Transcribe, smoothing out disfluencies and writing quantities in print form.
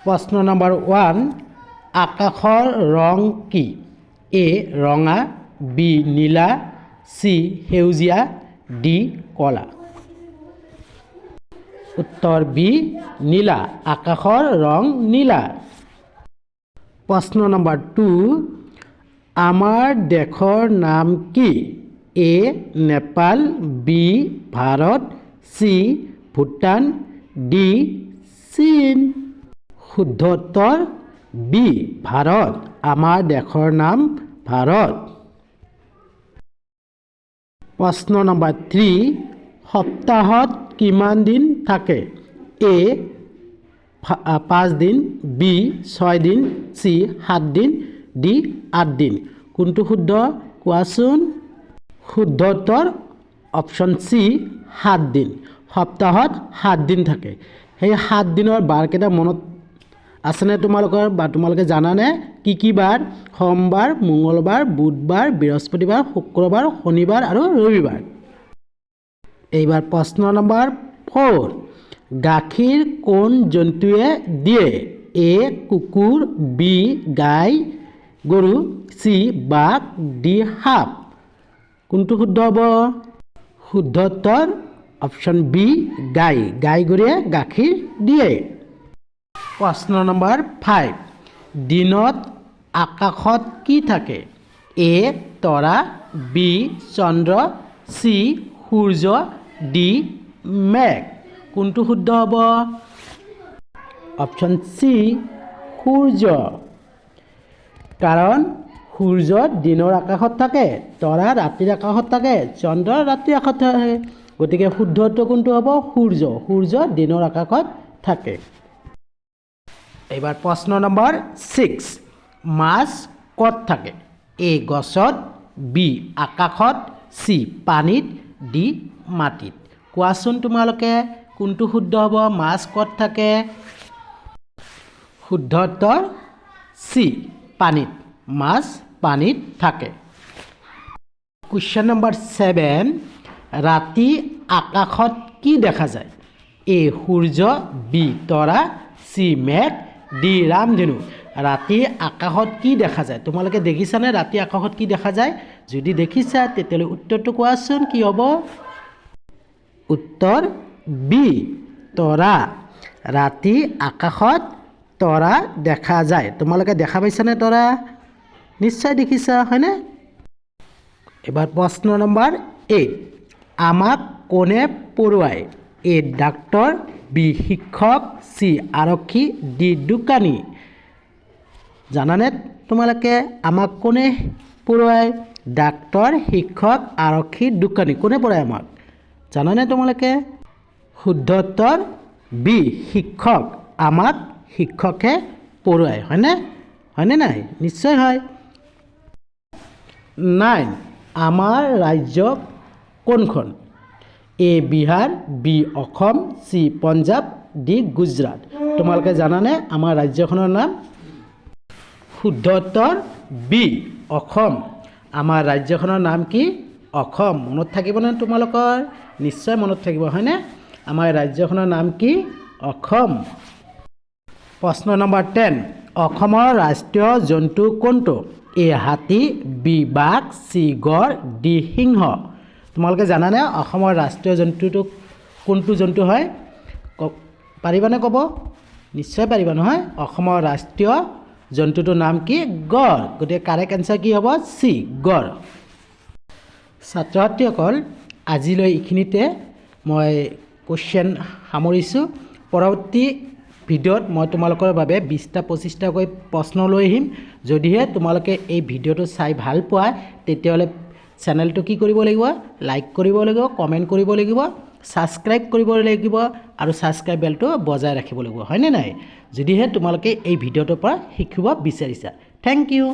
প্ৰশ্ন নম্বৰ 1, আকাশৰ ৰং কি? এ ৰঙা, বি নীলা, চি সেউজীয়া, ডি কলা। উত্তৰ বি নীলা। আকাশৰ ৰং নীলা। প্ৰশ্ন নম্বৰ 2, আমাৰ দেশৰ নাম কি? A Nepal, B Bharat, C Bhutan, D চীন। শুদ্ধ উত্তৰ বি ভাৰত। আমাৰ দেশৰ নাম ভাৰত। প্ৰশ্ন নম্বৰ 3, সপ্তাহত কিমান দিন থাকে? এ 5 দিন, বি 6 দিন, চি 7 দিন, ডি 8 দিন। কোনটো শুদ্ধ কোৱাচোন? শুদ্ধ উত্তৰ অপশ্যন চি 7 দিন। সপ্তাহত 7 দিন থাকে। সেই 7 দিনৰ বাৰকেইটা মনত আছেনে তোমালোকৰ বা তোমালোকে জানানে কি কি বাৰ? সোমবাৰ, মঙ্গলবাৰ, বুধবাৰ, বৃহস্পতিবাৰ, শুক্ৰবাৰ, শনিবাৰ আৰু ৰবিবাৰ। এইবাৰ প্ৰশ্ন নম্বৰ 4, গাখীৰ কোন জন্তুৱে দিয়ে? এ কুকুৰ, বি গাই গৰু, চি বাঘ, ডি সাপ। কোনটো শুদ্ধ হ'ব? শুদ্ধ উত্তৰ অপশ্যন বি গাই। গাই গৰুৱে গাখীৰ দিয়ে। প্ৰশ্ন নম্বৰ 5, দিনত আকাশত কি থাকে? এ তৰা, বি চন্দ্ৰ, চি সূৰ্য, ডি মেঘ। কোনটো শুদ্ধ হ'ব? অপশ্যন চি সূৰ্য। কাৰণ সূৰ্য দিনৰ আকাশত থাকে, তৰা ৰাতিৰ আকাশত থাকে, চন্দ্ৰ ৰাতিৰ আকাশত থাকে। গতিকে শুদ্ধ উত্তৰ কোনটো হ'ব? সূৰ্য। সূৰ্য দিনৰ আকাশত থাকে। এইবাৰ প্ৰশ্ন নম্বৰ 6, মাছ ক'ত থাকে? এ গছত, বি আকাশত, চি পানীত, ডি মাটিত। কোৱাচোন তোমালোকে কোনটো শুদ্ধ হ'ব? মাছ ক'ত থাকে? শুদ্ধ উত্তৰ চি পানীত। মাছ পানীত থাকে। কুৱেশ্যন নম্বৰ 7, ৰাতি আকাশত কি দেখা যায়? এ সূৰ্য, বি তৰা, চি মেঘ, ডি ৰামধেনু। ৰাতি আকাশত কি দেখা যায়? তোমালোকে দেখিছানে ৰাতি আকাশত কি দেখা যায়? যদি দেখিছা তেতিয়াহ'লে উত্তৰটো কোৱাচোন কি হ'ব? উত্তৰ বি তৰা। ৰাতি আকাশত তৰা দেখা যায়। তোমালোকে দেখা পাইছানে তৰা? নিশ্চয় দেখিছা, হয়নে? এবাৰ প্ৰশ্ন নম্বৰ 8, আমাক কোনে পঢ়ুৱায়? এ ডাক্তৰ, বি শিক্ষক, চি আৰক্ষী, ডি দোকানী। জানানে তোমালোকে আমাক কোনে পঢ়ুৱায়? ডাক্তৰ, শিক্ষক, আৰক্ষী, দোকানী। কোনে পঢ়ায় আমাক জানানে তোমালোকে? শুদ্ধ উত্তৰ বি শিক্ষক। আমাক শিক্ষকে পঢ়ুৱায়, হয়নে? হয়নে নাই? নিশ্চয় হয়। 9, আমাৰ ৰাজ্য কোনখন? A Bihar, B Assam, C Punjab, D Gujarat. তোমালোকে জানানে আমাৰ ৰাজ্যখনৰ নাম? শুদ্ধ উত্তৰ বি অসম। আমাৰ ৰাজ্যখনৰ নাম কি? অসম। মনত থাকিবনে তোমালোকৰ? নিশ্চয় মনত থাকিব, হয়নে? আমাৰ ৰাজ্যখনৰ নাম কি? অসম। প্ৰশ্ন নম্বৰ 10, অসমৰ ৰাষ্ট্ৰীয় জন্তু কোনটো? এ হাতী, বি বাঘ, চি গড়, ডি সিংহ। তোমালোকে জানানে অসমৰ ৰাষ্ট্ৰীয় জন্তুটো কোনটো জন্তু হয়? পাৰিবানে ক'ব? নিশ্চয় পাৰিবা নহয়? অসমৰ ৰাষ্ট্ৰীয় জন্তুটোৰ নাম কি? গড়। গতিকে কাৰেক্ট এনচাৰ কি হ'ব? চি গড়। ছাত্ৰ ছাত্ৰীসকল, আজিলৈ এইখিনিতে মই কুৱেশ্যন সামৰিছোঁ। পৰৱৰ্তী ভিডিঅ'ত মই তোমালোকৰ বাবে 20টা 25টাকৈ প্ৰশ্ন লৈ আহিম। যদিহে তোমালোকে এই ভিডিঅ'টো চাই ভাল পোৱা তেতিয়াহ'লে চেনেলটো কি কৰিব লাগিব? লাইক কৰিব লাগিব, কমেণ্ট কৰিব লাগিব, ছাবস্ক্ৰাইব কৰিব লাগিব আৰু ছাবস্ক্ৰাইব বেলটো বজাই ৰাখিব লাগিব, হয়নে নাই? যদিহে তোমালোকে এই ভিডিঅ'টোৰ পৰা শিকিব বিচাৰিছা। Thank you.